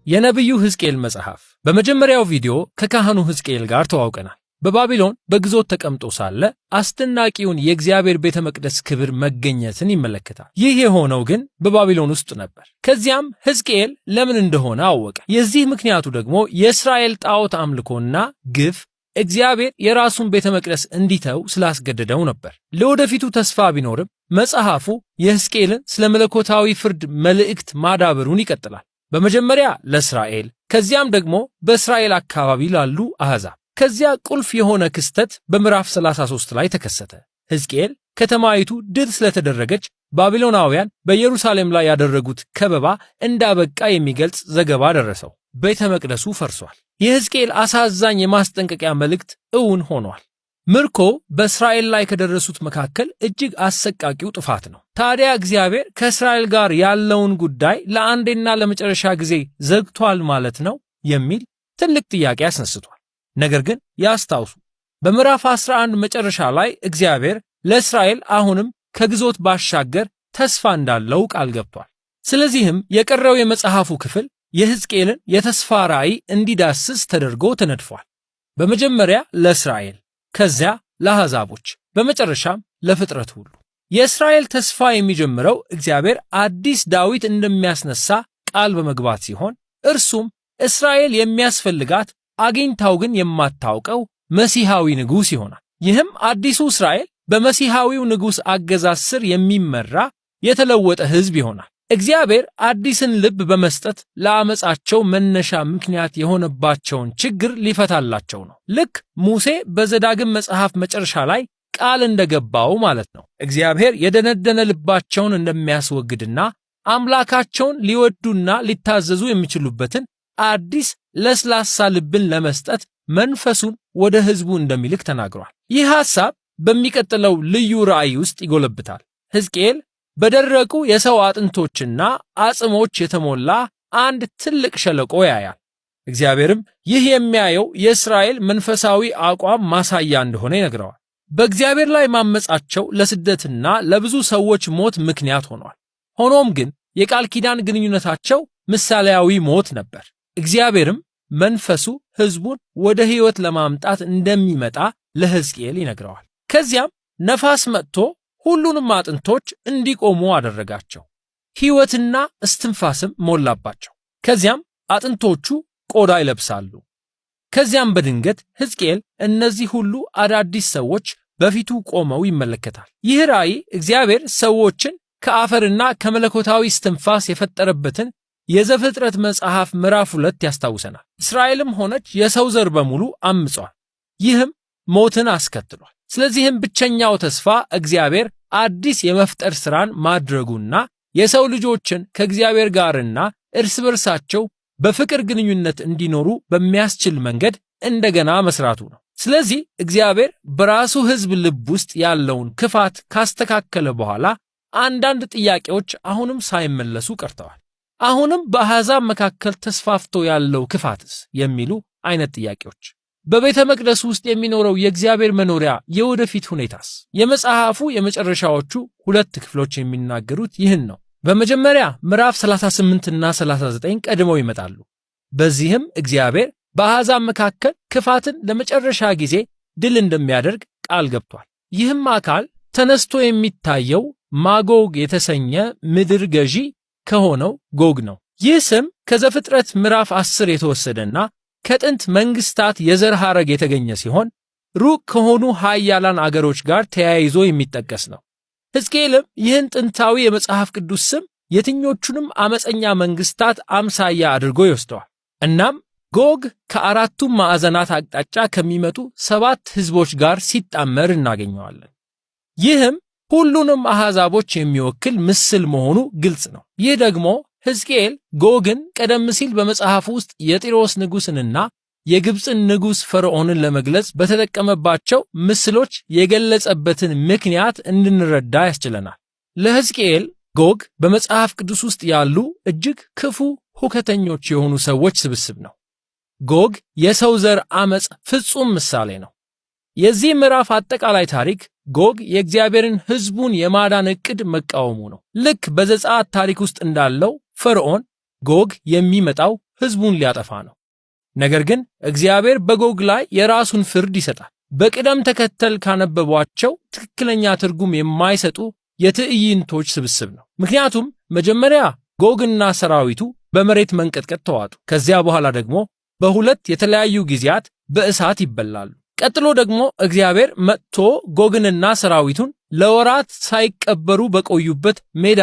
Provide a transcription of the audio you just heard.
የነቢዩ ሕዝቅኤል መጽሐፍ። በመጀመሪያው ቪዲዮ ከካህኑ ሕዝቅኤል ጋር ተዋውቀናል። በባቢሎን በግዞት ተቀምጦ ሳለ አስደናቂውን የእግዚአብሔር ቤተ መቅደስ ክብር መገኘትን ይመለከታል። ይህ የሆነው ግን በባቢሎን ውስጥ ነበር። ከዚያም ሕዝቅኤል ለምን እንደሆነ አወቀ። የዚህ ምክንያቱ ደግሞ የእስራኤል ጣዖት አምልኮና ግፍ እግዚአብሔር የራሱን ቤተ መቅደስ እንዲተው ስላስገደደው ነበር። ለወደፊቱ ተስፋ ቢኖርም መጽሐፉ የሕዝቅኤልን ስለ መለኮታዊ ፍርድ መልእክት ማዳበሩን ይቀጥላል። በመጀመሪያ ለእስራኤል፣ ከዚያም ደግሞ በእስራኤል አካባቢ ላሉ አሕዛብ። ከዚያ ቁልፍ የሆነ ክስተት በምዕራፍ 33 ላይ ተከሰተ። ሕዝቅኤል ከተማይቱ ድል ስለተደረገች ባቢሎናውያን በኢየሩሳሌም ላይ ያደረጉት ከበባ እንዳበቃ የሚገልጽ ዘገባ ደረሰው። ቤተ መቅደሱ ፈርሷል። የሕዝቅኤል አሳዛኝ የማስጠንቀቂያ መልእክት እውን ሆኗል። ምርኮ በእስራኤል ላይ ከደረሱት መካከል እጅግ አሰቃቂው ጥፋት ነው። ታዲያ እግዚአብሔር ከእስራኤል ጋር ያለውን ጉዳይ ለአንዴና ለመጨረሻ ጊዜ ዘግቷል ማለት ነው የሚል ትልቅ ጥያቄ አስነስቷል። ነገር ግን ያስታውሱ፣ በምዕራፍ 11 መጨረሻ ላይ እግዚአብሔር ለእስራኤል አሁንም ከግዞት ባሻገር ተስፋ እንዳለው ቃል ገብቷል። ስለዚህም የቀረው የመጽሐፉ ክፍል የሕዝቅኤልን የተስፋ ራእይ እንዲዳስስ ተደርጎ ተነድፏል። በመጀመሪያ ለእስራኤል፣ ከዚያ ለአሕዛቦች፣ በመጨረሻም ለፍጥረት ሁሉ። የእስራኤል ተስፋ የሚጀምረው እግዚአብሔር አዲስ ዳዊት እንደሚያስነሳ ቃል በመግባት ሲሆን እርሱም እስራኤል የሚያስፈልጋት አግኝታው ግን የማታውቀው መሲሐዊ ንጉሥ ይሆናል። ይህም አዲሱ እስራኤል በመሲሐዊው ንጉሥ አገዛዝ ስር የሚመራ የተለወጠ ሕዝብ ይሆናል። እግዚአብሔር አዲስን ልብ በመስጠት ለአመፃቸው መነሻ ምክንያት የሆነባቸውን ችግር ሊፈታላቸው ነው። ልክ ሙሴ በዘዳግም መጽሐፍ መጨረሻ ላይ ቃል እንደገባው ማለት ነው። እግዚአብሔር የደነደነ ልባቸውን እንደሚያስወግድና አምላካቸውን ሊወዱና ሊታዘዙ የሚችሉበትን አዲስ ለስላሳ ልብን ለመስጠት መንፈሱን ወደ ሕዝቡ እንደሚልክ ተናግሯል። ይህ ሐሳብ በሚቀጥለው ልዩ ራእይ ውስጥ ይጎለብታል። ሕዝቅኤል በደረቁ የሰው አጥንቶችና አጽሞች የተሞላ አንድ ትልቅ ሸለቆ ያያል። እግዚአብሔርም ይህ የሚያየው የእስራኤል መንፈሳዊ አቋም ማሳያ እንደሆነ ይነግረዋል። በእግዚአብሔር ላይ ማመጻቸው ለስደትና ለብዙ ሰዎች ሞት ምክንያት ሆኗል። ሆኖም ግን የቃል ኪዳን ግንኙነታቸው ምሳሌያዊ ሞት ነበር። እግዚአብሔርም መንፈሱ ሕዝቡን ወደ ሕይወት ለማምጣት እንደሚመጣ ለሕዝቅኤል ይነግረዋል። ከዚያም ነፋስ መጥቶ ሁሉንም አጥንቶች እንዲቆሙ አደረጋቸው። ሕይወትና እስትንፋስም ሞላባቸው። ከዚያም አጥንቶቹ ቆዳ ይለብሳሉ። ከዚያም በድንገት ሕዝቅኤል እነዚህ ሁሉ አዳዲስ ሰዎች በፊቱ ቆመው ይመለከታል። ይህ ራእይ እግዚአብሔር ሰዎችን ከአፈርና ከመለኮታዊ እስትንፋስ የፈጠረበትን የዘፍጥረት መጽሐፍ ምዕራፍ 2 ያስታውሰናል። እስራኤልም ሆነች የሰው ዘር በሙሉ አምጿል። ይህም ሞትን አስከትሏል። ስለዚህም ብቸኛው ተስፋ እግዚአብሔር አዲስ የመፍጠር ሥራን ማድረጉና የሰው ልጆችን ከእግዚአብሔር ጋርና እርስ በርሳቸው በፍቅር ግንኙነት እንዲኖሩ በሚያስችል መንገድ እንደገና መስራቱ ነው። ስለዚህ እግዚአብሔር በራሱ ሕዝብ ልብ ውስጥ ያለውን ክፋት ካስተካከለ በኋላ አንዳንድ ጥያቄዎች አሁንም ሳይመለሱ ቀርተዋል። አሁንም በአሕዛብ መካከል ተስፋፍቶ ያለው ክፋትስ የሚሉ አይነት ጥያቄዎች፣ በቤተ መቅደስ ውስጥ የሚኖረው የእግዚአብሔር መኖሪያ የወደፊት ሁኔታስ? የመጽሐፉ የመጨረሻዎቹ ሁለት ክፍሎች የሚናገሩት ይህን ነው። በመጀመሪያ ምዕራፍ 38 እና 39 ቀድመው ይመጣሉ። በዚህም እግዚአብሔር በአሕዛብ መካከል ክፋትን ለመጨረሻ ጊዜ ድል እንደሚያደርግ ቃል ገብቷል። ይህም አካል ተነስቶ የሚታየው ማጎግ የተሰኘ ምድር ገዢ ከሆነው ጎግ ነው። ይህ ስም ከዘፍጥረት ምዕራፍ 10 የተወሰደና ከጥንት መንግስታት የዘር ሐረግ የተገኘ ሲሆን ሩቅ ከሆኑ ኃያላን አገሮች ጋር ተያይዞ የሚጠቀስ ነው። ሕዝቅኤልም ይህን ጥንታዊ የመጽሐፍ ቅዱስ ስም የትኞቹንም አመፀኛ መንግስታት አምሳያ አድርጎ ይወስደዋል። እናም ጎግ ከአራቱም ማዕዘናት አቅጣጫ ከሚመጡ 7 ሕዝቦች ጋር ሲጣመር እናገኘዋለን። ይህም ሁሉንም አሕዛቦች የሚወክል ምስል መሆኑ ግልጽ ነው። ይህ ደግሞ ሕዝቅኤል ጎግን ቀደም ሲል በመጽሐፉ ውስጥ የጢሮስ ንጉሥንና የግብፅን ንጉሥ ፈርዖንን ለመግለጽ በተጠቀመባቸው ምስሎች የገለጸበትን ምክንያት እንድንረዳ ያስችለናል። ለሕዝቅኤል ጎግ በመጽሐፍ ቅዱስ ውስጥ ያሉ እጅግ ክፉ ሁከተኞች የሆኑ ሰዎች ስብስብ ነው። ጎግ የሰው ዘር አመጽ ፍጹም ምሳሌ ነው። የዚህ ምዕራፍ አጠቃላይ ታሪክ ጎግ የእግዚአብሔርን ሕዝቡን የማዳን ዕቅድ መቃወሙ ነው። ልክ በዘጸአት ታሪክ ውስጥ እንዳለው ፈርዖን ጎግ የሚመጣው ሕዝቡን ሊያጠፋ ነው። ነገር ግን እግዚአብሔር በጎግ ላይ የራሱን ፍርድ ይሰጣል። በቅደም ተከተል ካነበቧቸው ትክክለኛ ትርጉም የማይሰጡ የትዕይንቶች ስብስብ ነው። ምክንያቱም መጀመሪያ ጎግና ሰራዊቱ በመሬት መንቀጥቀጥ ተዋጡ። ከዚያ በኋላ ደግሞ በሁለት የተለያዩ ጊዜያት በእሳት ይበላሉ። ቀጥሎ ደግሞ እግዚአብሔር መጥቶ ጎግንና ሰራዊቱን ለወራት ሳይቀበሩ በቆዩበት ሜዳ